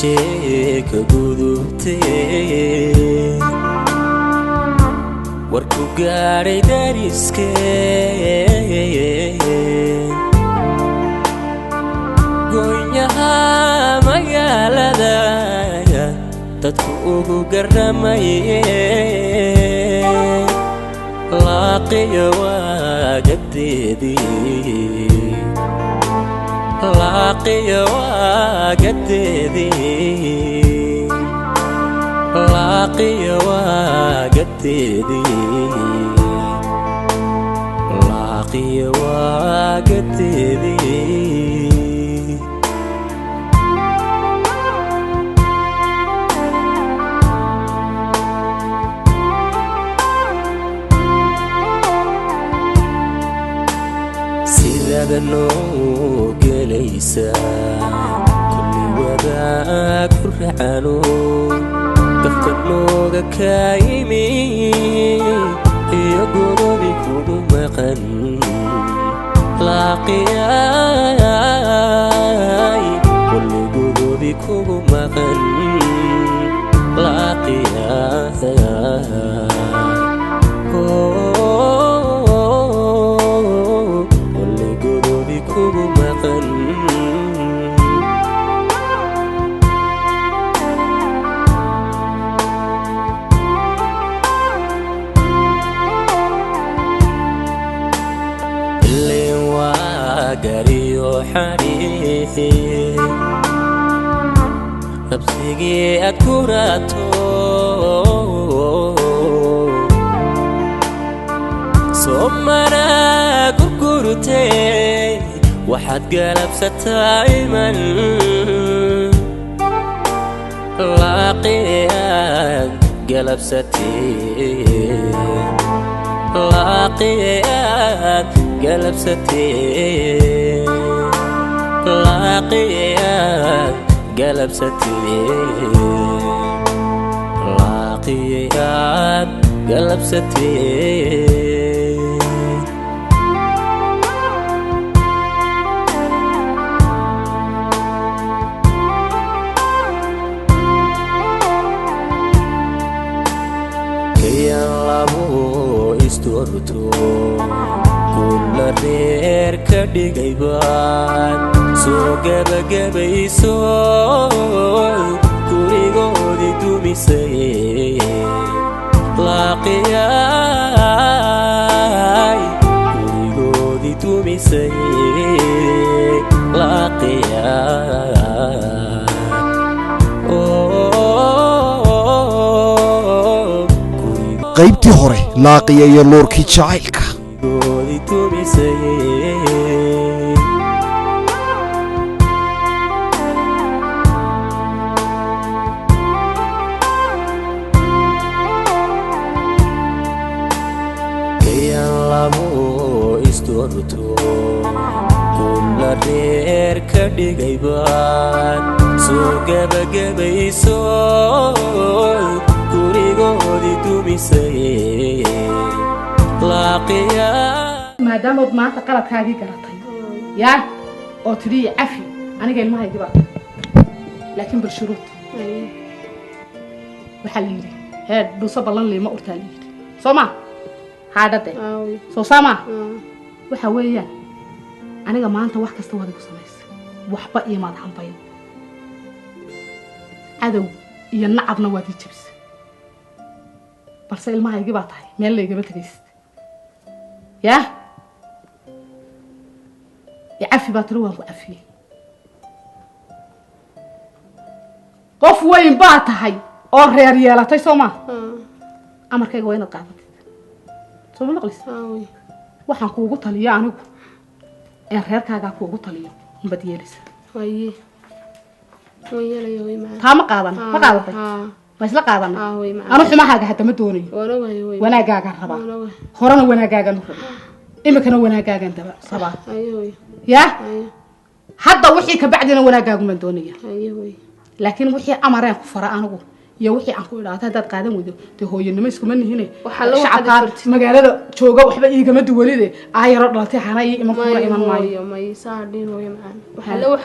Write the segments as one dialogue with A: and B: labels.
A: Sheeka gudubtee, warku gaadhay dariskee, goonyaha magaalada dadku ugu garamaye, laaqiyo waagadeedii, laaqiyo waagadeedii, laaqiyo waagadeedii, laaqiyo waagadeedii. Sidaada noo gelaysaa kulli wadaag ku racano, gafka nooga kaa yimi iyo godobi kugu maqan, laaqiyay kulli godobi kugu maqan, laaqiyay kulli godobi kugu maqan. Ileen waa gariyo xariixi nabsigii aad ku raato, soomana gurgurtee, waxaad galabsataa iman, laaqiyaad galabsatee, laaqiyaad galabsatee, laaqiyaad galabsatee, laaqiyaad galabsatee. Kayan labo isdoorto kula reer ka dhigay baad soo gebagabayso, gurigoodii dumisay, laaqiyay gurigoodii dumisay, laaqiyay.
B: Qaybtii hore, Laaqiya iyo Luurkii Jacaylka.
A: Gurigoodii dumisay. Kayan labo isdoorto kula reer ka dhigay baad soo gebagabayso, gurigoodii dumisay, laaqiya.
C: Maadaamood maanta qaladkaagii garatay yaa oo tidhi cafi aniga ilmahaygii baa tahay, laakiin bilshuruud waxaa la yidhi hee dhuuso ballan liima urtaa la yidhi, soo ma haadhade soo saamaa. Waxa weeyaan aniga maanta wax kasta waad igu samaysay, waxba iimaad hambayn, cadow iyo nacabna waad ii jabisay, balse ilmahaygii baa tahay, meel laygama tegaysid. Yaa icafi baa tiri, waan ku cafiyey. Qof weyn baa tahay oo reer yeelatay, soo maa? Amarkayga waa inaad qaadatid, soo ma maqlis? Waxaan kuugu taliyo anigu een reerkaagaa kuugu taliyo unbaad yeelaysa.
D: Haye, waan yeelaya hooyo macaan.
C: Taa ma qaadan, ma qaadatay? Ma isla qaadana?
D: Haa hooyo macaan.
C: Anu xumahaaga hadda ma doonayo.
D: Waan ogahay hooyo.
C: Wanaagaagaan rabaa.
D: Waan ogahay.
C: Horena wanaagaagaan u rabay, imikana wanaagaagaan daba rabaa.
D: Haye hooyo.
C: Yaa.
D: Haye.
C: Hadda wixii ka bacdina wanaagaagumaan doonaya.
D: Haye hooyo.
C: Laakiin wixii amareen ku fara anigu iyo wixii aan ku idhaahdo haddaad qaadan weydo, dee hooyanimo iskuma nihine.
D: Waxaa la
C: shacabkaa
D: waxaad fartid.
C: Magaalada jooga waxba iigama duwanide, aayaro dhalatay hana ii iman kuna
D: May
C: iman maayo.
D: Hooyo, may saa dhihin hooyo macaan. Waxaa la wax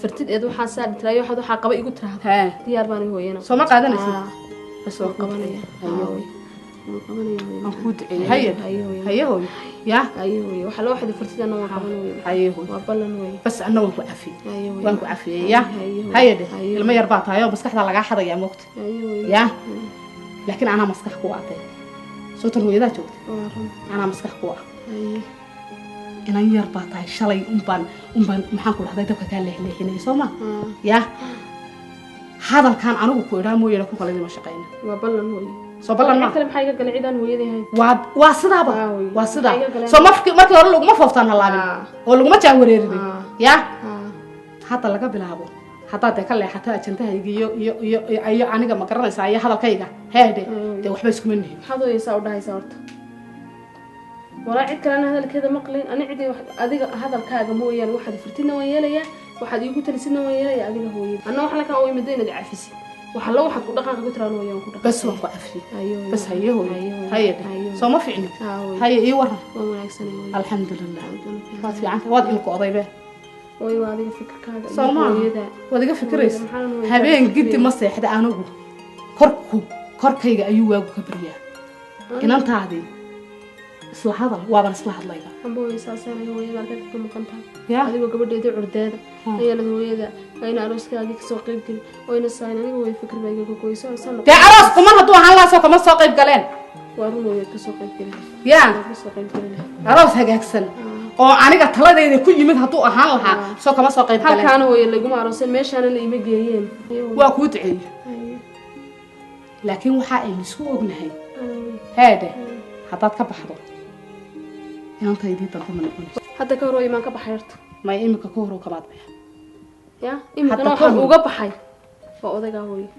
D: Fartid eed waxaa saa tiraayo, waxaad waxaa qaba igu tiraahdo.
C: Hee.
D: Diyaar baan hooyana.
C: Soo ma qaadanaysid?
D: Haa.
C: Bas, waan
D: waan qabanaya.
C: Haye.
D: Waan qabanaya hooyo.
C: Waan kuu duceeyey. Haye.
D: Haye hooyo.
C: Haye hooyo, ya.
D: Haye hooyo, waxa loo waxaad fartid ana waan qaban hooyo.
C: Haye hooyo.
D: Waa ballan hooyo.
C: Bas, anna waan ku cafiyey.
D: Haye hooyo.
C: Waan ku cafiyey, ya.
D: Haye hooyo.
C: Haye dheh.
D: Haye.
C: Ilmo yar baa tahay oo maskaxda lagaa xadayaa, moogta.
D: Haye hooyo.
C: Ya, laakiin anaa maskax ku atay sootan hooyadaa joogta.
D: Waa run.
C: Anaa maskax ku ah.
D: Haye.
C: Inan yar baa tahay, shalay unbaan maxaan ku dhahday dabka kaa leexleexinaya, soo ma?
D: Haa.
C: Ya, hadalkan anigu ku idhaa mooyaane ku kale ma shaqayna.
D: Waa ballan hooyo.
C: Soo ballan ma
D: Cid kale maxaa iga galay cidaan hooyaday ahayn?
C: Waa sidaaba.
D: Waa hooyo.
C: Waa sidaa.
D: Maxaa iga galeen?
C: Soo markii hore laguma fooftaan halaabin oo laguma jaawareerinin. Ya.
D: Haa.
C: Hadda laga bilaabo haddaad dee ka leexato ajantahayga iyo aniga, ma garanaysaa, iyo hadalkayga heedhe, dee waxba iskuma nihin.
D: Maxaad hooyaysaa u dhahaysaa horta? Walaa cid kalena hadalkeeda maqlin ani cidi adiga hadalkaaga mooyaane. Waxaad furtidna waan yeelayaa, waxaad iigu talisidna waan yeelayaa, adiga hooyada. Anna waxa lakaa u imida inaad cafisid, waxa la waxaad ku dhaqaaqa ku tiraan hooyo waan ku dhaqaaqaya.
C: Bas, waan ku cafiyey.
D: Haye hooyo.
C: Bas, haye hooyo.
D: Haye hooyo.
C: Haye dheh.
D: Haye hooyo.
C: Soo ma ficni?
D: Haa hooyo.
C: Haye, ii waran.
D: Waan wanaagsanay hooyo.
C: Alxamdulilah, waad fiicanta, waad ilka odaybe.
D: Hooyo, waa adiga fikirkaaga iyo
C: Soo maaha?
D: hooyada.
C: Waad iga fikiraysa.
D: Hooyada, maxaan hooyada
C: Habeen
D: ka
C: gidi
D: fikiraya?
C: ma seexda anigu, korku korkayga ayuu waagu ka baryaa. Inantaadii isla hadal waaban isla hadlayba.
D: Amba hooyo saasanay hooyada halkaad ka maqan tahay.
C: Ya.
D: Adigoo gabadheedii curdeeda ayaa lad hooyada ayna arooskaagii kasoo qayb gelin oyna saahin. Aniga hooyo fikir baa iga gogoyso oo saan.
C: Dee aroos quman hadduu ahaan lahaa soo kama soo qayb galeen?
D: Waa run hooyo, kasoo qayb gelin.
C: Ya.
D: Kasoo qayb gelin.
C: Aroos hagaagsan oo aniga taladayda ku yimid hadduu ahaan lahaa soo kama soo qayb galeen?
D: Halkaana hooyo laguma aroosan, meeshaana la ima geeyeen.
C: Waa kuu duceeyey, laakiin waxa aynu isku ognahay heedhe, haddaad ka baxdo inantaydii dambe ma noqonayso.
D: Hadda ka hor hooyo maan ka baxay horta?
C: Maya, imika ka horow kamaad baxa.
D: Ya, imikana
C: Hadda ka
D: waxaan
C: hor.
D: uga baxay waa odaygaa hooyo.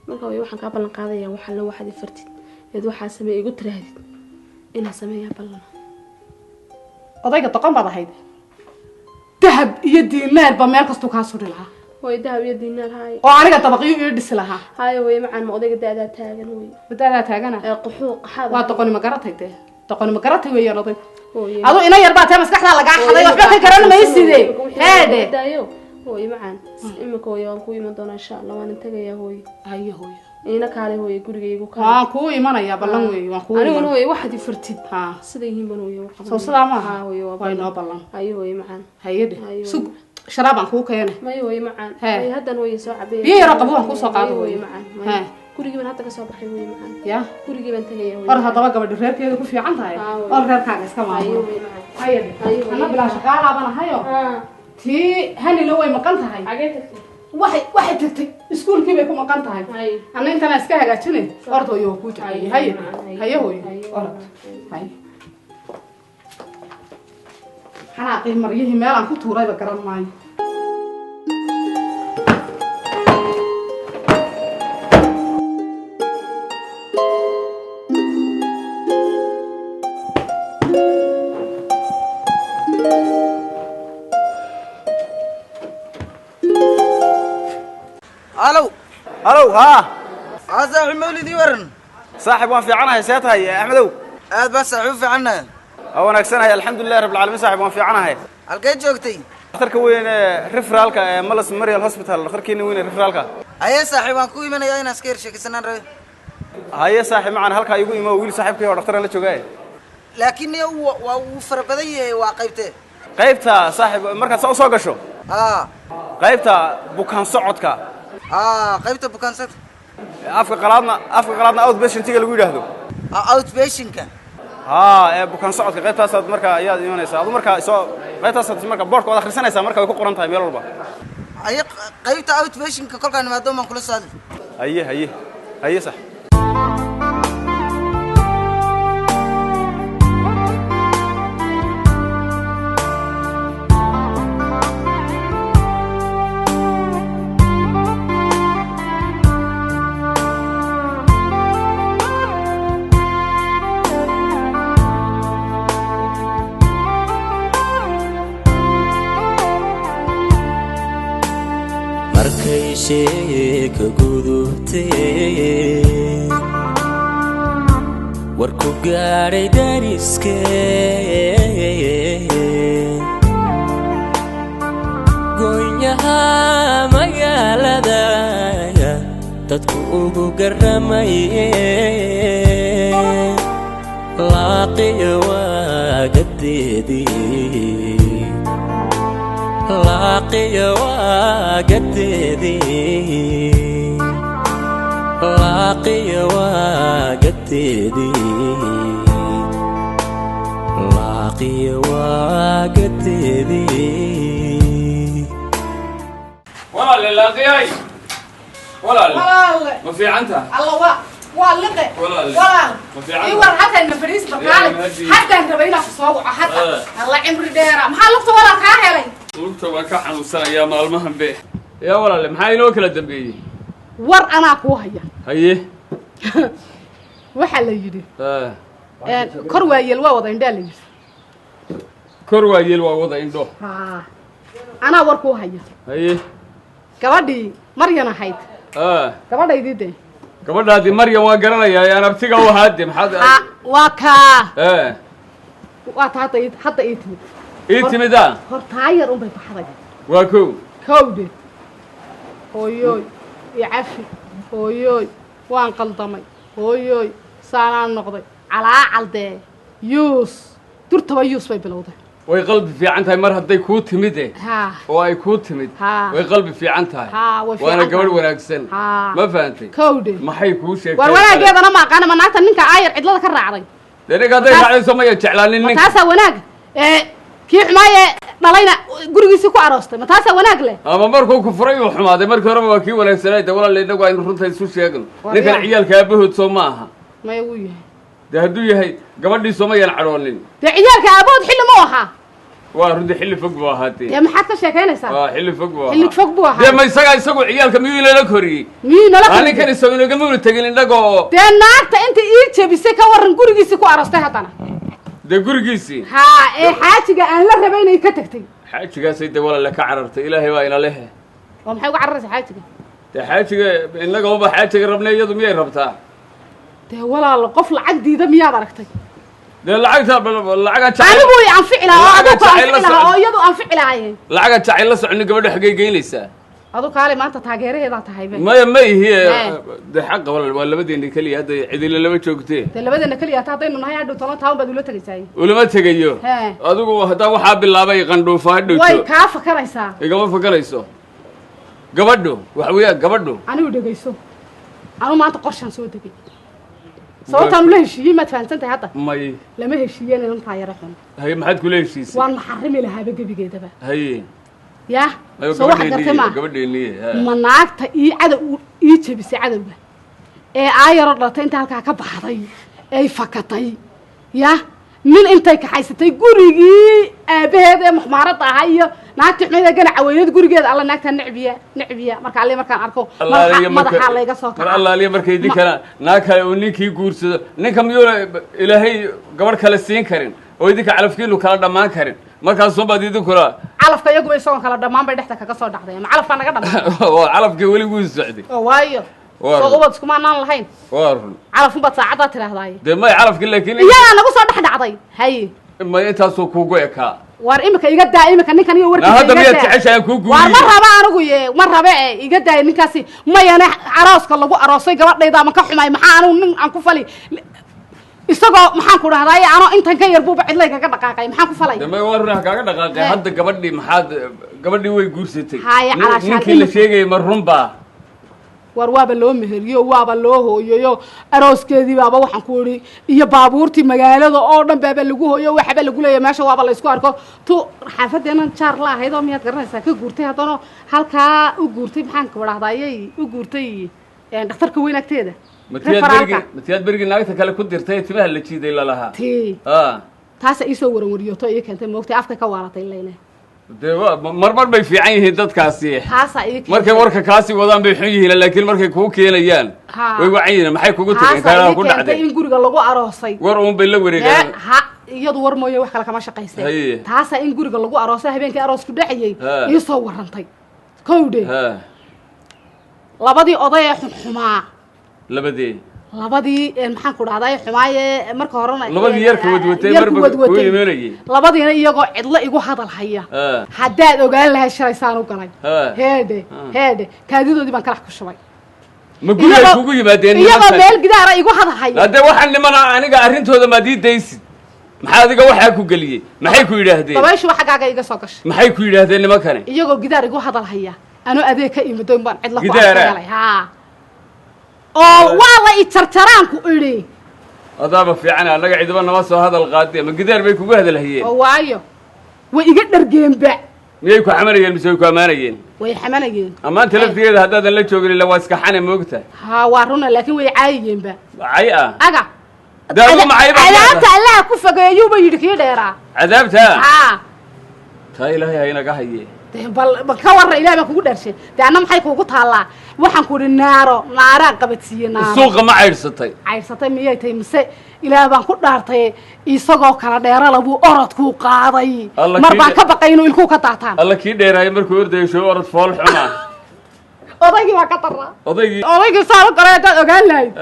D: Marka hooyo waxaan kaa ballan qaadaya, waxa la waxaad i fartid eed waxaa sameey igu tiraahdid inaan sameeyaa ballana.
C: Odayga doqon baad ahayd, dahab iyo diinaarba meel kastuu kaa suri lahaa.
D: Hooyo, dahab iyo diinaar haay.
C: Oo aniga dabaqyo ii dhisi lahaa.
D: Haay hooyo macaan, ma odayga da'daa taagan hooyo?
C: Wadaadaa taagana.
D: Ee qaxuu qaxaada.
C: Waa doqoni ma garatay, dee doqoni ma garatay weeyaan odaygu.
D: Hooyo.
C: Aduu ina yar baa tee, maskaxdaa lagaa xaday, waxba ka garan mayside heedhe.
D: Daayo hooyo macaan, imika hooyo waan ku iman doonaa insha Allah, waan tagayaa hooyo.
C: Haye hooyo.
D: Iina kaalay hooyo, gurigaygu kaalay.
C: Waan kuu imanayaa, ballan weeye, waan kuu
D: aniguna
C: iman.
D: Hooyo waxaad i fartid
C: haa
D: sida yihiin baan hooyo u qabanaya.
C: Soo sidaa maaha?
D: Haa hooyo, waa
C: waa inoo ballan.
D: Haye hooyo macaan.
C: Haye dheh.
D: Haye.
C: Sug, sharaab aan kuu keenay.
D: Maya hooyo macaan.
C: Hee.
D: Hooyo, haddan hooyo soo cabay.
C: Biyo yaroo qabo waan kuu soo qaado.
D: Maya hooyo
C: hooyo.
D: macaan, maya.
C: Hee.
D: Gurigii baan hadda ka soo baxay hooyo macaan.
C: Ya.
D: Gurigii baan tagaya hooyo.
C: Or haddaba gabadhi reerkeeda ku fiican tahay.
D: Haa, hooyo.
C: Or reerkaaga iska
D: Haye
C: maamulo.
D: hooyo macaan.
C: Haye dheh.
D: Haye hooyo.
C: Anna bilaa shaqaalaaban ahayo.
D: Haa.
C: Tii hanina way maqan tahay.
D: Xagee tagtay?
C: Waxay tagtay iskuulkii bay ku maqan tahay.
D: Haye.
C: Anna intana iska hagaajinay. Orod hooyo, waa kuu duceeyey. Haye.
D: Haye.
C: Haye hooyo.
D: Haye.
C: Orod haye. Xanaaqii maryihii meel aan ku tuurayba garan maayo.
E: Alow.
F: Alow, haa.
E: Haa saaxiib, Mawlidii waran.
F: Saaxib, waan fiicanahay, see tahay Axmedow?
E: Aad baa saaxiib u fiicannahay.
F: Waa wanaagsanahay, alxamdulilahi rabbil caalamiin, saaxib, waan fiicanahay.
E: Halkee joogtay?
F: Dhakhtarka weyn ee referralka ee Malas Memorial Hospital, dhakhtarkiina weyn ee referralka.
E: Haye saaxiib, waan ku imanayaa, inaan iska yar sheekaysanaan rabe.
F: Haye saaxib macaan, halkaa igu imo, wiil saaxiibkay oo dhakhtaran la joogaaye.
E: Laakiin niyo waa wuu fara badan yahay, waa qaybtee?
F: Qaybta saaxib markaad saa usoo gasho,
E: haa,
F: qaybta bukaan socodka.
E: Haa, qaybta bukaansada.
F: Afka qalaadna outpatientiga lagu yidhaahdo.
E: Outpatientka.
F: Haa, ee bukaan socodka qaybtaasaad markaa ayaad imanaysaa adu markaa soo qaybtaasaad marka boardka waad akhrisanaysaa, marka way ku qoran tahay meel walba.
E: Haye, qaybta outpatientka kolkaan imaado baan kula socday.
F: Haye haye haye sax.
A: Markay sheeka gudubtay, warku gaadhay dariskee. Gunyaha magaalada dadku ugu garamaye, laaqiyo waagadeedii, laaqiyo waagadeedii, laaqiyo waagadeedii, laaqiyo waagadeedii.
G: Walaale Laaqiyay, walaale.
C: Walaalle.
G: Ma fiican tahay?
C: Alla, waa liqe.
G: Walaalle.
C: Walaal.
G: Ma fiican
C: Ii war, halkan na fadhiis bakaale.
G: Yaa, mahadii.
C: Haddaan rabay inaan ku soo waco hadda.
G: Eh.
C: Alla, cimri dheera. Maxaa lugta walaal kaa helay?
G: Lugta waan ka xanuunsanayaa maalmahan be. Yaa walaale, maxaa inoo kala dambeeyey?
C: War anaa kuu haya.
G: Haye.
C: Waxaa la yidhi
G: Eh,
C: kor waayeel waa wada indhaa la yidhi.
G: Kor waayeel waa wada indho.
C: Haa, anaa war kuu haya.
G: Haye.
C: Gabadhii Maryan ahayd.
G: Ah.
C: Gabadhaydii dee.
G: Gabadhaadii Maryam waan garanayaa, aan abtiga u ahaade, maxaad?
C: Ha, waa kaa.
G: Eh.
C: Waa ta hadda hadda ii timid.
G: Ii timida.
C: Hortaayar unbay baxday.
G: Waa kow.
C: Kowdhe, hooyooy iyo cafi, hooyooy waan qaldamay, hooyooy saanaan noqday, calaacal dee, yuus durtaba yuus bay bilowday.
G: Way qalbi fiican tahay mar hadday kuu timide.
C: Haa.
G: Oo ay kuu timid.
C: Haa.
G: Way qalbi fiican tahay.
C: Haa, way
G: waana
C: fiican
G: gabadh
C: tahay.
G: wanaagsan.
C: Haa.
G: Ma fahantay?
C: Kowdhe.
G: Maxay kuu sheegtay?
C: War wanaageedana ma aqaana, ma naagta ninka aayar cidlada ka raacday.
G: Dee ninka hadday raacdayso maya jeclaanin
C: Ma
G: ninka.
C: taasaa wanaag? Ee kii xumaaye dhalayna gurigiisii ku aroostay, ma taasaa wanaag leh?
G: Ama markuu ku furay uu xumaaday, markii horeba waa kii wanaagsanay. De walaal, innagu aynu runta isu sheegno.
C: War
G: ninkan
C: yaa.
G: ciyaalka aabahood soo ma aha?
C: Maya, wuu yahay.
G: Dee hadduu yahay, gabadhii soo mayaan cadhoonin?
C: Dee ciyaalka aabahood xilli ma ahaa.
G: Waa runtii, xilli fog buu ahaatee.
C: Dee maxaad ka sheekaynaysaa?
G: Waa xilli fog buu ahaa.
C: Xilli fog buu ahaa.
G: Dee ma isagaa, isagu ciyaalka miyuu inala koriyey?
C: Miyuu nala
G: Aa,
C: koriyey?
G: ninkan isagu inagamuna tegin innaga oo.
C: Dee naagta inta ii jebisay ka waran, gurigiisii ku aroostay haddana.
G: Dee gurigiisii?
C: Haa, ee xaajiga aan la rabay inay ka tagtay.
G: Xaajigaasay dee walaale ka carartay, Ilaahay baa ina lehe.
C: Oo maxay uga cararaysaa xaajiga?
G: Dee xaajiga innaga uba xaajiga rabnay, iyadu miyay rabtaa?
C: Dee walaalo, qof lacag diida miyaad aragtay?
G: Dee lacagta lacagaan jacayl
C: Anigu i anfici lahaa oo
G: Lacagaan
C: adigu ku
G: jacayl la
C: anfici lahaa oo
G: socon.
C: iyadu anfici lahaayeen.
G: Lacagaan jacayl la soconi, gabadha xaggay geynaysaa?
C: Adu kaale, maanta taageeraheedaa tahay be.
G: Maya, ma ihi.
C: Ee.
G: Dee xaqa walaal waa labadeena keliya, hadda cidina lama joogtee.
C: Dee labadeena keliya ta haddaynu nahay, hadhow toban taaban baad ula tegaysaa.
G: Ulama tegayo.
C: Hee.
G: Adigu haddaa waxaa bilaabay qandhuufa
C: Way
G: hadhowto.
C: kaa fakaraysaa.
G: Igama fakarayso gabadhu, waxa weeyaan gabadhu.
C: Anigu dhegayso, anu maanta qorshaan soo degay. Sababtaan ula heshiiyey maad fahamsan tahay hadda?
G: May.
C: Lama heshiiyeen inantaa yara xun.
G: Haye, maxaad kula heshiisay?
C: Waan maxarimi lahaaba gebigeedaba.
G: Haye.
C: Yah.
G: Ayo,
C: soo waxa gartay
G: gabadheeniye
C: maa?
G: Gabadheeniye.
C: Ma naagta ii cadow ii jebisay cadowga ee aayaro dhalatay inta halkaa ka baxday ay fakatay, ya nin intay kaxaysatay gurigii aabaheed ee muxmaaradda ahaa iyo naagtii xumayd ee ganaca weyneed gurigeeda. Alla, naagtaa necbiya, necbiya. Marka alle markaan arko
G: Allaaliya
C: madaxaa layga soo
G: mar
C: kaca.
G: Allaaliya markay idinkana naag kale uu ninkii guursado, ninka miyuuna Ilaahay gabadh kale siin karin oo idinka calafkiinu kala dhammaan karin? Markaasuunbaad idinkuna.
C: Calafka iyaguba isagoon kala dhammaan bay dhexda kaga soo dhacday. Ma calafkaa naga dhammaan?
G: Waa calafkii weli wuu socday.
C: Oo waayo.
G: Waa
C: soo
G: run.
C: Ubad iskuma anaan lahayn.
G: Waa run.
C: Calaf unbaad saacaddaa tidhaahdaaye.
G: Dee may, calafkii laakiin
C: Iyagaa nagu soo dhex dhacday, haye.
G: May, intaasuu kuugu ekaa.
C: Waar imika iga daa, imika ninkan iyo
G: Na
C: warkiisa
G: hadda
C: iga
G: miyaad
C: daa.
G: jeceshahay aan kuu
C: Waar ma
G: guuriyo?
C: raba anigu ye, ma rabe e, iga daaya ninkaasi. Mayane, arooska lagu aroosay gabadhayda ama ka xumay, maxaa anigu nin aan ku fali isagoo, maxaan ku dhahdaay, anoo intan ka yar buuba cidlay kaga dhaqaaqay, maxaan ku falay?
G: Dee may, waa run, ha kaaga dhaqaaqay.
C: Hee.
G: Hadda gabadhii maxaad, gabadhii way guursatay.
C: Haye, calaashaan
G: Ninkii la sheegayay ma run baa?
C: Waar waaba loo meheriyo, waaba loo hooyayo, arooskeedii baaba waxaan ku idhi iyo baabuurtii magaalada oo dhan baaba lagu hooyo, waxaba lagu leeyahay meesha waaba la isku arko. Tu xaafadeenan jaar la ahayd oo miyaad garanaysaa, ka guurtay haddana halkaa u guurtay, maxaan ku dhahdaayay, u guurtay dhakhtarka weyn agteeda.
G: Matiyaad
C: Referaalka.
G: berigi, matiyaad berigi naagta kale ku dirtay ee timaha la jiiday lalahaa?
C: Tii.
G: A
C: Taasa iisoo waranwariyoto ii keentay, moogtay, afka ka waalatay leyne.
G: Dee waa marmar bay fiican yihiin dadkaasi.
C: Taasaa ii keentay.
G: Markay warka kaasi wadaan bay xun yihiin, laakiin markay kuu keenayaan
C: Ha.
G: way wacan yihiin. Maxay kugu tageen?
C: Taasaa
G: Kaalaa
C: ii
G: ku
C: keentay
G: dhacday.
C: in guriga lagu aroosay.
G: War uun bay la wareegaan.
C: Ha, iyadu war mooye wax kale kama shaqaysteen.
G: Haye.
C: Taasaa in guriga lagu aroosay habeenkii aroosku dhacayay
G: Ha.
C: ii soo warantay, kowdhe.
G: Ha.
C: Labadii oday ee xunxumaa.
G: Labadee?
C: Labadii maxaan ku dhahday xumaaye marka horena
G: Labadii yarka wadwatay
C: yarka
G: marba
C: wadwatay.
G: ku imanayay.
C: Labadiina iyagoo cidlo igu hadal haya. Haddaad ogaan lahayd shalay saan u galay. Heedhe, heedhe, kaadidoodii baan kalax ku shubay.
G: Ma guriga kugu yimaadeen
C: iyagoo
G: nimankan?
C: Meel gidaara igu hadal haya.
G: Haddee waxaan nimana aniga arrintooda maad ii daysid? Maxaa adiga waxaa ku geliyey? Maxay ku yidhaahdeen?
C: Dabayshu xaggaaga iga soo gashay.
G: Maxay ku yidhaahdeen nimankani?
C: Iyagoo gidaar igu hadal haya anoo adeeg ka imidoyn baan cidla ku
G: Gidaara?
C: arkagalay. Haa, oo waa la i jarjaraanku idhi.
G: Adaaba fiican, annaga cidiba nama soo hadal qaadee. Ma gidaar bay kugu hadalhayeen?
C: Oo waayo way iga dhargeenba.
G: Miyay ku xamanayeen mise way ku ammaanayeen?
C: Way xamanayeen.
G: Ammaanta laftigeeda haddaadan la joogin ila waa iska xane, moogta.
C: Haa, waa runa, laakiin way caayiyeenba.
G: Cay ah?
C: Aga.
G: Daawo macay baa
C: Cadaabta Allaha ku fogeeyuuba yidhi kii dheeraa.
G: Cadaabta?
C: Haa.
G: Taa Ilaahay ha inaga haye.
C: Dee bal bal ka warra, Ilaah baan kugu dhaarshay. Dee anna maxay kuugu taallaa? Waxaan ku idhi naaro naaraan qabadsiiye, naaro.
G: Suuqa ma caydhsatay?
C: Cayrsatay miyay tahay? Mise Ilaah baan ku dhaartay, isagoo kala dheerala buu orodkuu qaaday.
G: Alla.
C: Mar
G: Kii
C: baan ka baqay inuu ilkuu ka daataan.
G: Alla, kii dheeraayo markuu ordayo shoo orod fool xumaa.
C: Odaygii baa ka daraa.
G: Odaygii.
C: Odaygii saan u galay haddaad ogaan lahayd.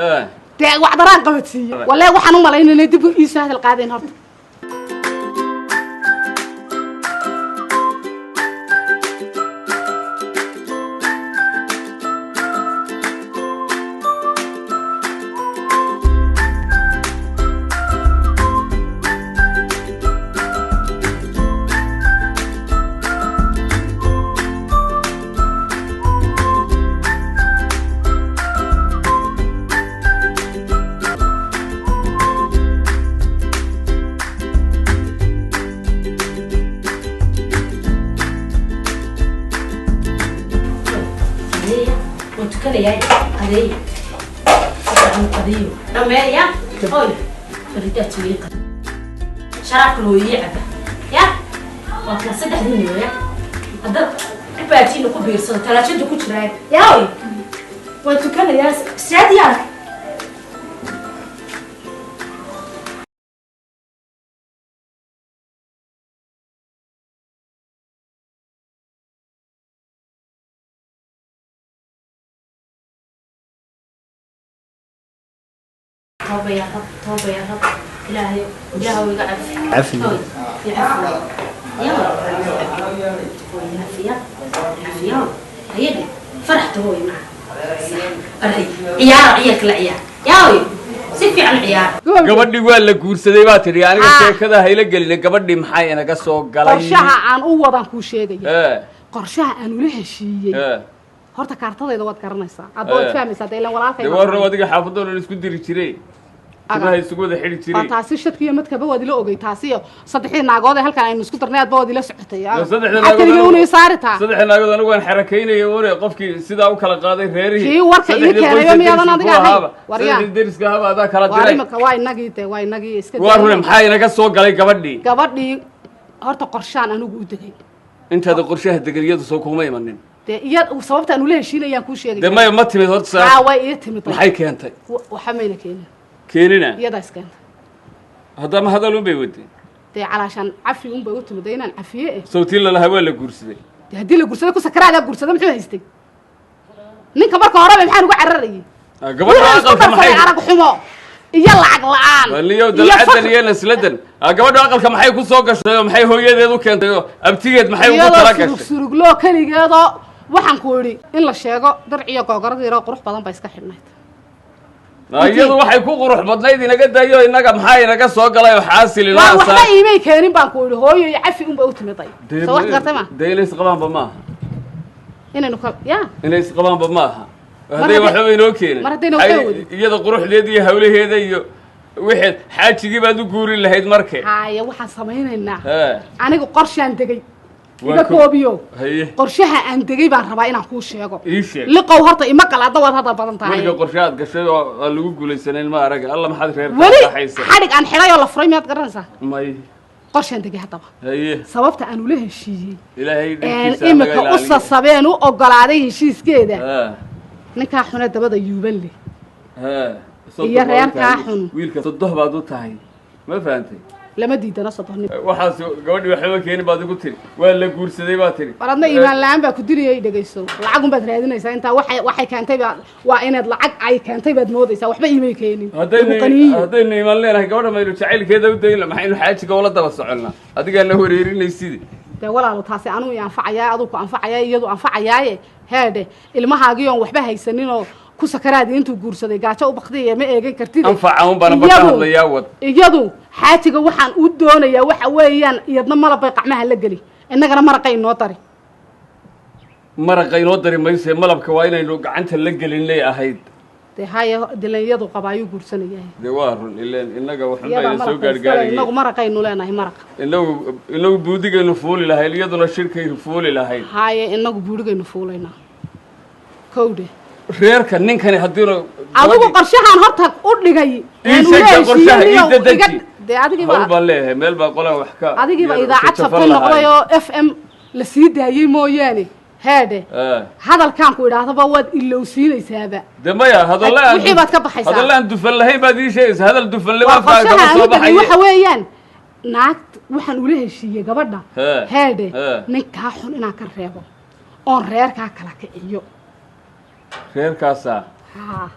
C: Dee wacdaraan qabadsiiye wallahi. Waxaan u malaynayna dib iisoo hadal qaadeen horta.
H: Adeeya, waan tukanayaa. Adeeya, aan qadiyo dhameeya. Oy, faridaa tuuye, sharaabkan oo ii caba ya. Waa kala saddexdii ya. Hadda cibaajiina ku biirsado, talaajada ku jiraa yaa. Oy, waan tukanayaa, saadiya. Tooba yaa Rab, tooba yaa Rab. Ilaahay, Ilaahow iga cafi.
B: Cafi.
H: Oy, i cafi ya. Oy, cafiya, cafiya. Hayadhe, faraxta hooy maca array. Ciyaara, ciyaalka la ciyaar yaa. Oy, si fiican ciyaar.
G: Gabadhii waa la guursaday baa tidhi aniga.
C: Ah.
G: Sheekada hayla geline, gabadhii maxaa inaga soo galay?
C: Qorshaha aan u wadaan kuu sheegaya. Qorshaha aan ula heshiiyey. Horta kaartadayda waad garanaysaa adba, waad fahmaysaa dee, ilan walaalkay.
G: Dee waa run, adiga xaafadoo dhan isku diri jiray, timaha isugu wada xidhi
C: Waa
G: jiray.
C: Taasi shadkiiyo madkaba waad ila ogey. Taasiyo saddexdii naagood ee halkan aynu isku darnay adba waad ila socotay.
G: Dee saddexda
C: Maxaad
G: naagood
C: keligay una saaritaa?
G: Saddexda naagood anigu waan xarakaynaya une, qofkii sidaa u kala qaaday reerihii.
C: Kii warka ii
G: Saddexdii
C: keenayo
G: qoyska
C: miyaadan
G: deriska
C: adiga
G: ku
C: ahayn?
G: ahaaba.
C: Waryaa.
G: Saddexdii deriska ahaaba adaa kala
C: Waa
G: diray.
C: Imika waa inagii, dee waa inagii iska
G: Waa rune, maxaa inaga soo galay gabadhii?
C: Gabadhii horta qorshaan anigu u degay.
G: Intaada qorshaha degan iyadu soo kuma imanin.
C: Dee iya, sababta aan ula heshiinayaan kuu sheegay.
G: Dee maya, ma timid horta
C: Haa,
G: saa?
C: Way ii timid.
G: Maxay keentay?
C: Waxa mayna keenin.
G: Keenina?
C: Iyadaa iskeentay.
G: Haddama hadal un bay waday.
C: Dee calaashaan cafi un bay u timid, dee inaan cafiye eh.
G: Sawtii lalahaa waa la guursaday.
C: Dee haddii la guursaday, ku sakaraadaa guursada, muxuu haystay ninka marka horeba? Maxaan uga cararayay?
G: Ah, gabadha
C: Wuxuu isku
G: aqalka
C: darsaday
G: maxay
C: arag xumo iyo lacag la-aan
G: waliyow
C: iyo
G: dalcadan
C: faqri.
G: Iyo nasladan. Ah, gabadha aqalka maxay ku soo gashay oo maxay hooyadeed u keentay oo abtigeed maxay ugu
C: Iyadoo
G: tala
C: surug
G: gashay?
C: surugloo keligeedoo, waxaan ku idhi in la sheego darciyo googarada yaroo qurux badan ba iska xidhnayd.
G: Ah, iyadu waxay ku qurux badnayd inaga dayo. Inaga maxaa inaga soo galay oo xaasil inoo
C: Waa waxba
G: asaa?
C: iimay keenin baan ku idhi, hooyo iyo cafi unba u timiday. Soo wax gartay ma?
G: Dee inay isqabaanba maaha.
C: Inaynu kal ya.
G: Inay isqabaanba maaha hadday waxba inoo keenin.
C: Mar haddayna waxba wadin.
G: Iyada quruxdeeda iyo hawlaheeda iyo wixii xaajigii baad u guurin lahayd marke.
C: Haya, waxaan samaynaynaa
G: He.
C: anigu qorshaan degay.
G: Waa
C: Iga koobiyo.
G: Haye.
C: Qorshaha aan degay baan rabaa inaan kuu sheego.
G: Ii sheeg.
C: Liqow, horta ima qal adda, waad hadal badan tahay.
G: Weliga qorshe aad gashay oo aan lagu guulaysanayn ma arag. Alla, maxaad reerka
C: Weli
G: dhaxaysa?
C: xadhig aan xidhay oo la furay miyaad garanaysaa?
G: May.
C: Qorshaan degay haddaba.
G: Haye.
C: Sababta aan ula heshiiyey
G: Ilaahay dhibkiisa
C: imika
G: naga
C: u
G: ilaaliyo.
C: sasabeen u ogolaaday heshiiskeeda. Ninkaa xune dabada yuuban leh
G: Ha. Soddon
C: iyo
G: baad u
C: reerkaa
G: tahay.
C: xun.
G: Wiilka soddoh baad u tahay, ma fahantay?
C: Lama diidana sodohnimo.
G: Waxaas gabadhii waxba keenin baad igu tiri, waa la guursaday baa tiri.
C: War adna iimaan la-aan baa ku dilayay. Dhegayso, lacagun baad raadinaysaa. Intaa waxay keentay baa waa inaad lacag ay keentay baad moodaysaa. Waxba iimay keenin. Lagu
G: Haddaynu
C: qaniyiyo.
G: Haddaynu iimaan leenahay, gabadha maynu jacaylkeeda u dayna? Maxaynu xaajiga ula daba soconnaa? Adigaana wareerinaysidii.
C: Dee walaalo, taasi anuu i anfacayaa, aduu ku anfacayaa, iyadu anfacayaaye. Heedhe, ilmahaagii oon waxba haysaninoo ku sakaraadii intuu guursaday gaajo u bakdiyaya ma eegan kartid.
G: Anfaca un baana ba ka hadlayaa, wad.
C: Iyadu xaajiga waxaan u doonayaa waxa weeyaan, iyadna malabay qacmaha la geli, innagana maraqay inoo dari.
G: Maraqa inoo dari mayse, malabka waa inaynu gacanta la gelinay ahayd.
C: Dee haya, dilan iyadu qabaayuu guursanayahay.
G: Dee waa run, ileen innaga waxun
C: Iyadaa
G: bayna soo
C: malabka iskale,
G: gaargaarayay.
C: Innagu maraqaynu leenahay, maraqa.
G: Inagu buudigaynu fuuli lahayd, iyaduna shirkaynu fuuli lahayd.
C: Haye, inagu buurigaynu fuulaynaa, kowdhe.
G: Reerka ninkani haddiinu
C: Adigu qorshahaan horta u dhigay
G: Ii
C: een
G: sheeg
C: ula
G: qorshaha, ii
C: heshiiyey
G: dedeji.
C: Dee adigiiba
G: Hawl baan leeyahay, meel baa qolaan wax ka
C: adigiiba
G: yar
C: idaacad
G: jajafan
C: jabtay noqday
G: lahaay.
C: oo FM la sii daayey mooyaane. Heedhe, hadalkaan ku idhaahdaba waad ilowsiinaysaaba.
G: De maya, hadalla aan
C: Wixii baad ka baxaysaa.
G: Hadalla aan dufan lahayn baad ii sheegaysaa. Hadal dufan
C: Waa
G: lama faa
C: qorshaha
G: kama
C: aan
G: soo
C: u degay.
G: baxaye.
C: Waxa weeyaan, naagt waxaan ula heshiiyey gabadha, heedhe, ninkaa xun inaan ka reebo oon reerkaa kala kiciyo.
G: Reerkaasaa?
C: Haa.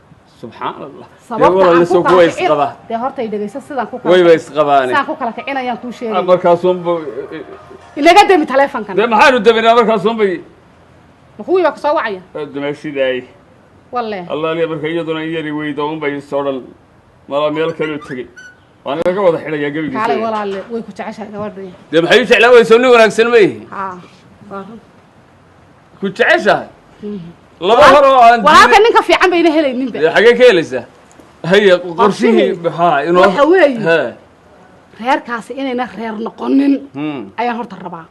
G: Subxaan Allah. Dee
C: Sababta aan
G: walaal
C: ku
G: soo
C: kala
G: kuwa
C: kicin
G: isqaba.
C: Dee horta ay dhegayso, sidaan ku kala
G: Wayba isqabaane.
C: Sidaan ku kala kicinayaan kuu sheegay.
G: Markaasunba
C: Inaga demi taleefonkan.
G: Dee maxaanu dabinaa markaasunbay?
C: Ma kuwii baa kusoo wacaya?
G: Dumaashidaay.
C: Walle.
G: Allaaliya, marka iyaduna in yari weydo unbay soo dhan malaa meel kaleu tegey, waana laga wada xidhayaa
C: Kaalay.
G: Gebigiisa.
C: Walaalle, way ku jeceshahay gabadha.
G: Dee maxay u jeclaan weyso? Nin wanaagsan ma ihi?
C: Haa, waa run.
G: Ku jeceshahay laba hor oo aan
C: Walaalka, ninka fiican bayna helayninba.
G: Dee xagee ka helaysaa? Haye, qorshihii ha inoo.
C: Waxa weeye,
G: He.
C: reerkaasi inayna reer noqonin ayaan horta rabaa.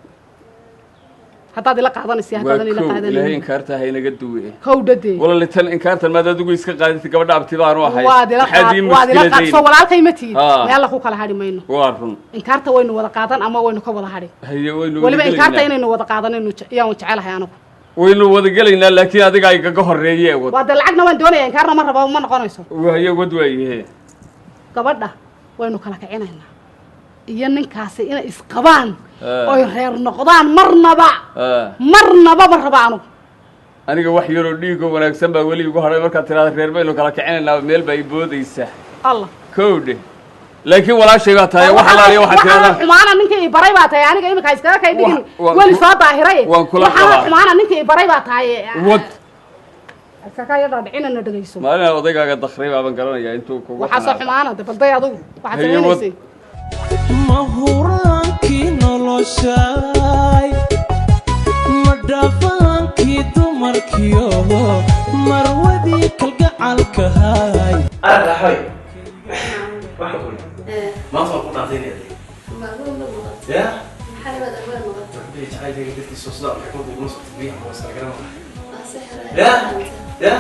C: Haddaad ila qaadanaysa,
G: Waa
C: haddaadan ila
G: kow Ilaahay
C: qaadanayn.
G: Inkaarta ha inaga duwe.
C: Kowdhadee.
G: Walaali, tan inkaartan maad adigu iska qaadatid, gabadha abti baanu ahay.
C: Waad ila
G: Maxaad
C: qaad
G: ii
C: waad ila qaad
G: mushkiladayn?
C: Soo walaalkay ma tihid? Meel ku kala hadhi mayno.
G: Waa run.
C: Inkaarta waynu wada qaadan ama waynu ka wada hadhi.
G: Haye, waynu
C: Weliba
G: wada
C: inkaarta
G: gelaynaa.
C: inaynu wada qaadanaynu yaan jecelahay anigu.
G: Waynu wada gelaynaa, laakiin adiga ay kaga horeeye, wad.
C: Waa dee, lacagna waan doonaya, inkaarna ma rabo, ma noqonayso.
G: Haye, wad waayahe.
C: Gabadha waynu kala kicinaynaa iyo ninkaasi inay isqabaan oy reer noqdaan marnaba, marnaba ma raba anigu.
G: Aniga wax yaroo dhiigoo wanaagsan baa weli igu hadhay. Markaad tiraada reer baynu kala kicinaynaa, meel baa i boodaysaa.
C: Allah.
G: Kowdhe, laakiin walaashay baa tahay, wax alaaliya waxaad
C: Waxaana
G: tiraahdaa.
C: Xumaana ninkii i baray baa tahay. Aniga imika iskaga kay dhigin. Weli soo daahiray.
G: Waan kula
C: Waxaana
G: qabaa.
C: xumaana ninkii i baray baa tahay.
G: Wad.
C: Iskaga yadhaa dhicinana, dhegayso.
G: Maalin odaygaaga dakray baaban garanayaa intuu kugu
C: Waxaa soo
G: xanaaqay.
C: xumaana de balday adigu waxaad
G: Haye, wad.
C: samaynaysay.
A: Ma huraankii noloshaay, ma dhaafaankii dumarkiyo, marwadii kalgacalkahay.
F: Arraxoy, waxaan ku maanta waan ku dhaantaynaya ya jacaylkayga dartiisa sidaa xikmadda igula socotay biyaha waa iskala garan ya ya.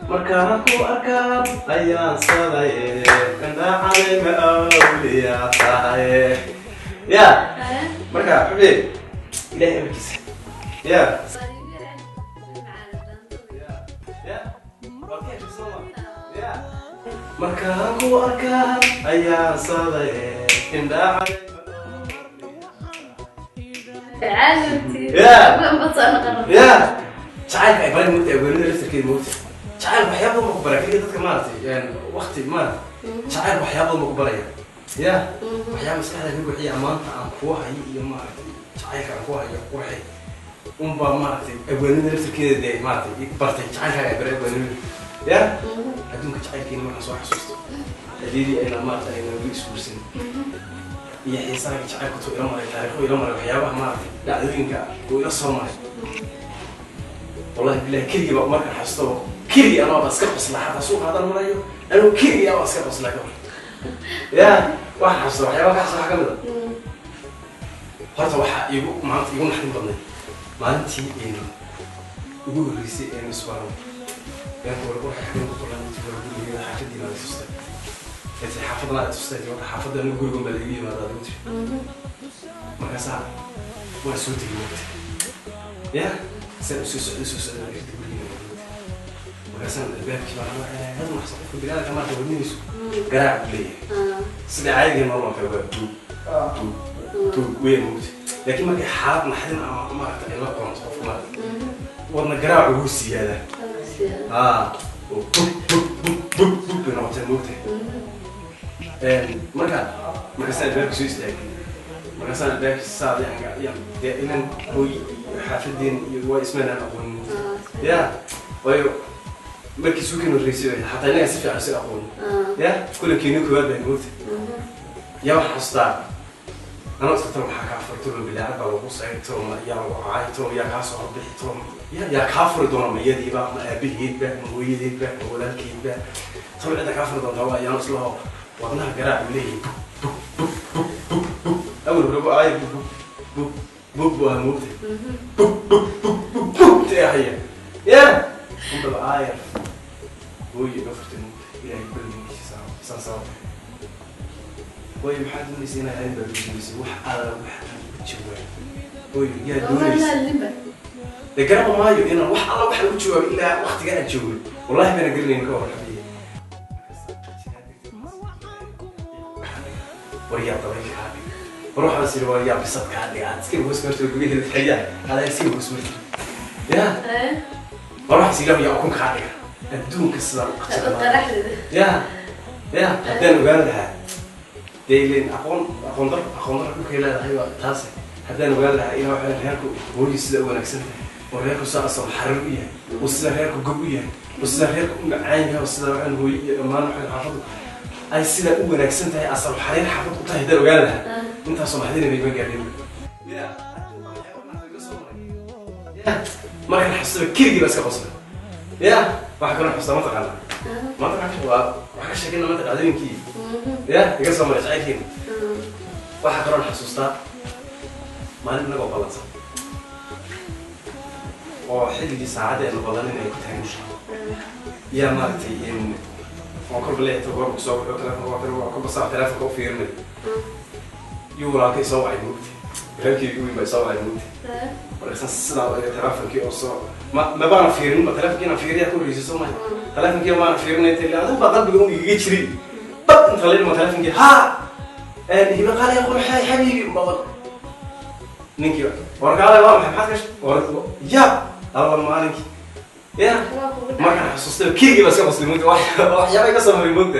F: Markaan ku arkaan ayaan sadaye, indhacalay ma awliyaa tahay ya. Marka xubi, Ilaahay amarkiisa ya ya waad ka heshay sooma ya. Markaan ku arkaan ayaan sadaye, indhacalay ya ya. Jacaylka ay barin moogta, aweelida laftarkeeda moogta. Jacayl waxyaaba badan baa ku baraya keliya dadka, maaragtay, waqti maaragtay. Jacayl waxyaaba badan baa ku baraya ya, waxyaaba maskaxda ka buuxiya. Amaanta aan kuu hayo iyo maaragtay jacaylka aan kuu hayo qurxay unbaa maaragtay aweelida laftarkeeda dee maaragtay i bartay. Jacaylkaaga ay baray aweelnimada ya. Adduunka jacaylkeena markaan soo xasuusto xilliyadii ayna maaragtay ayna weli isguursan iyo xiisaha jacaylku tuu ila maray, taariikhu ila maray, waxyaabaha maaragtay dhacdooyinka uu ila soo maray, wallahi billahi, keligii baa markaan xasuusto, keligii anoo baa iska qoslaa. Xataa suuqa haddaan marayo, anuu keligii anoo iska qoslaa ka hor ya. Waxaan xasuusta, waxyaabaha ka xasuusta waxaa ka mid a horta, waxaa igu maanta igu naxdin badnay maalintii aynu ugu horreysay aynu isbarano. Yaan ku waxay xageen ku kulannay waa gurigeeda, xaafadiina ay tustay. Intay xaafadana ay tustay, marka xaafadda anigu gurigan baa laiga yimaada adigu tiri. Markaasaa waan soo tegay moogta ya, saan usoo socday, soo socday, irta gurigeena. Markaasaan albaabkii baan aad u naxsan, qofka biniaadamka maarata wadnihiisu garaac buu leeyahay sida caadiga normalka waa duug duug duug weyn mugta, laakiin markay xaalad naxdin ama maarata ay la kulanto qofka maarata wadna garaacu wuu siyaadaa, oo bug bug bug bug bug bay noqotay mugta. Marka markaasaan albaabkii soo istaagay, markaasaan albaabkii saadi aan dee inan hooy xaafadeen iyo waa ismaanaan aqoonin mugta ya, waayo markii suukan horreysay bay xataa inaga si fiican isu aqoonin ya, kulankeeni koowaad baa moogta. Yaa waxaan xasuustaa anoo iska talo maxaa kaa furay tolo, bilaacad baa lagu sayay tolo, yaa lagu caay tolo, yaa kaa soo horbixi tolo, yaa kaa furi doona, ma iyadiiba ma aabaheedba ma hooyadeedba ma walaalkeedba tolo, cidda kaa furi doontaa waa ayaano islaho. Wadnaha garaac uu leeyahay bug bug bug bug bug bug, awal hore bu aay bug bug bug bug buu ahaa moogta, bug bug bug bug bug tee haya ya unbaba aayar hooyo iga furtay moogta. Ilaahay balmigiisa saan sababta hooyo maxaa doonaysa inaa arin baa doonaysa, wax alla wax aan u jawaab hooyo yaa doonaysa dee garaba maayo inaan wax alla wax lagu jawaabo ilaa waqtiga aan joogay, wallahi baana garanayn ka hor xabiye. War yaa dabayl kaa dhig, war waxaan is yidhi war yaa bisad kaa dhig, aad iska hoos marto gudaheeda xayaa adaa iska hoos marto ya, war waxaan is yidhi yaa ukun kaa dhiga adduunka sidaan u qajirnaa ya ya. Haddaan ogaan lahaa dee ileen aqoon aqoon dar aqoon dar dhulkay leedahay waa taase, haddaan ogaan lahaa ilaa waxay reerku hooyo sida u wanaagsan tahay oo reerku saa asal xarir u yahay oo sida reerku gob u yahay oo sida reerku u macaan yahay oo sida waxaan hooyo iyo dhammaan waxaan xaafadu ay sidaa u wanaagsan tahay asal xariir xaafad u tahay, haddaan ogaan lahaa intaasoo maxdina bay ma gaadhin. Markaan xasuusta keligii baa iska qosla ya. Waxaa kaloo xasuustaa mataqaanaa maanta waxaan waa waxaan ka sheekayna maanta dhacdooyinkii ya iga soo maray jacaylkiina. Waxaa kaloo xasuustaa maalin inagoo ballansan oo xilligii saacadda aynu ballanin ay ku tahay yaa maaragtay oo kolba leeyahay goorma kusoo wuxuu telefoonka waa kan waa kolba saac telefoonka u fiirinay yuu walaalkay soo wacay moogta, walaalkay ugu weyn baa soo wacay moogta. Markaasaan sidaa u eegay telefonkii oo soo ma ma baana fiirin ba telefonkii inaan fiiriyaa ku horreysay soo maya, telefonkii maana fiirinay tili adigu baa qalbiga un igaga jiray bad inta la dhimo telefonkii haa hiba qaali qurxay xabiibi baba ninkii warkaale waa maxay maxaad gashay war ya alla maalinkii ya. Markaan xasuustay keligii baa iska qoslay moogta, waxyaaba iga soo maray moogta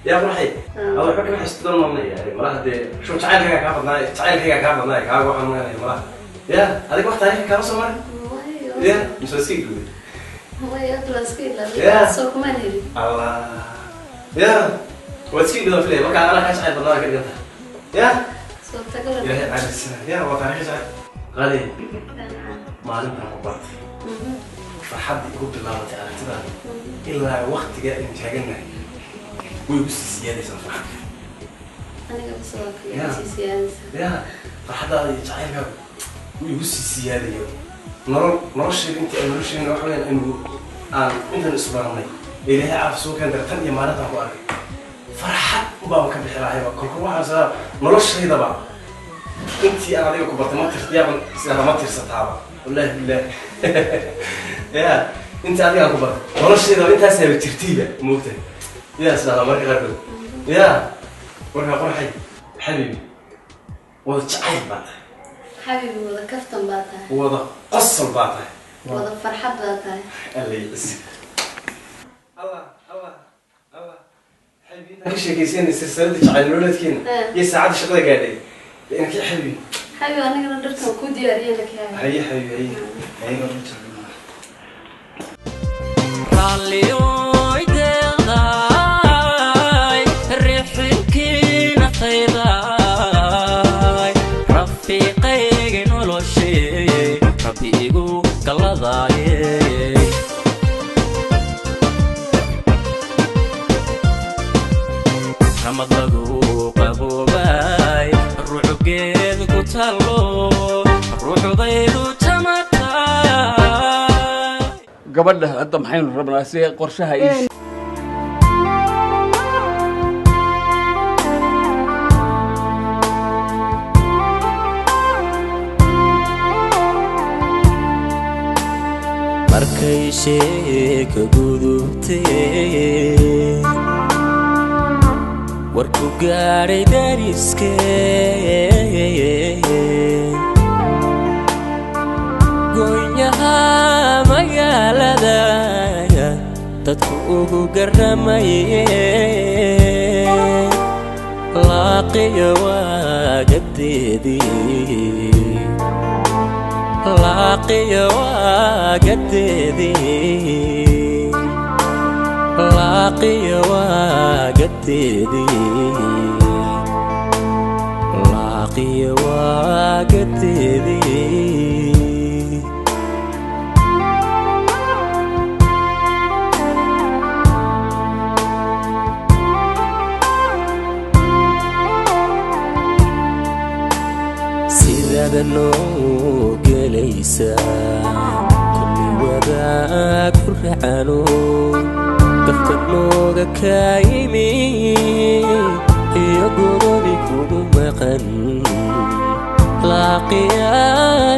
F: yaa qurxay alla waxba kama xasuusto doon maamnaya malaha dee shu jacaylkayga kaa badnaay, jacaylkayga kaa badnaay kaaga waxaan maganaya malaha ya adiga wax taariikhi kaama soo maray ya mise waa iska ilowday allah ya waad iska ilowdan filaya marka anaa kaa jacayl badnaa ka dhigan tahay ya ilaahay caabisana ya waa taariikhi jacayl qali. Maalintan ku bartay farxadda igu bilaabatay aragtidaada ilaa waqtiga aynu taagannahay way igu sii siyaadaysaa farxadda ya, farxaddaada iyo jacaylkaagu wuu igu sii siyaadaya nolol nolosheeda intii ay nolosheena waxa weyaan aynu aan intaan isbaranay ee ilaahay caaf soo keen dara tan iyo maalintaan ku arkay farxad ubaaba ka bixi lahayba kolkol waxaan saa noloshaydaba intii aan adiga ku bartay ma tir yaaban sidaa ma tirsataaba wallahi billahi ya intii adiga aan ku bartay noloshaydaba intaasaaba jirtayba moogtahay ya sidaa marka qaarkood ya. Markaa qorxay xabiibi wada jacayl baa tahay,
I: xabiibi wada kaftan baa tahay,
F: wada qosol baa tahay,
I: wada farxad baa tahay.
F: Alla yicisi allah allah allah xabiibi intaan ka sheekaysanay silsiladda jacayl nololeedkeena iyo saacadda shaqada gaadhay inaki xabiibi.
I: Xabiibi anigana dharkan ku diyaariyay lakahay.
F: Haye xabiibi haye haye.
A: Raalliyoy deeqdaay rixinkii naftaydaay rafiiqaygi noloshee rabbi igu galladaaye. Ramad lagu qaboobay ruuxugeed ku tallo ruuxudaydu jamatay.
G: Gabadha hadda maxaynu rabnaa si qorshaha ii
A: markay Sheeka gudubtee warku gaadhay dariskee, goonyaha magaalada dadku ugu garamaye, laaqiyo waagadeedii, laaqiyo waagadeedii, laaqiyo waagadeedii, laaqiyo waagadeedii. Sidaada noo gelaysaa kulli wadaag ku racano, dafka nooga kaayimi iyo godobi kugu maqan laaqiyaa.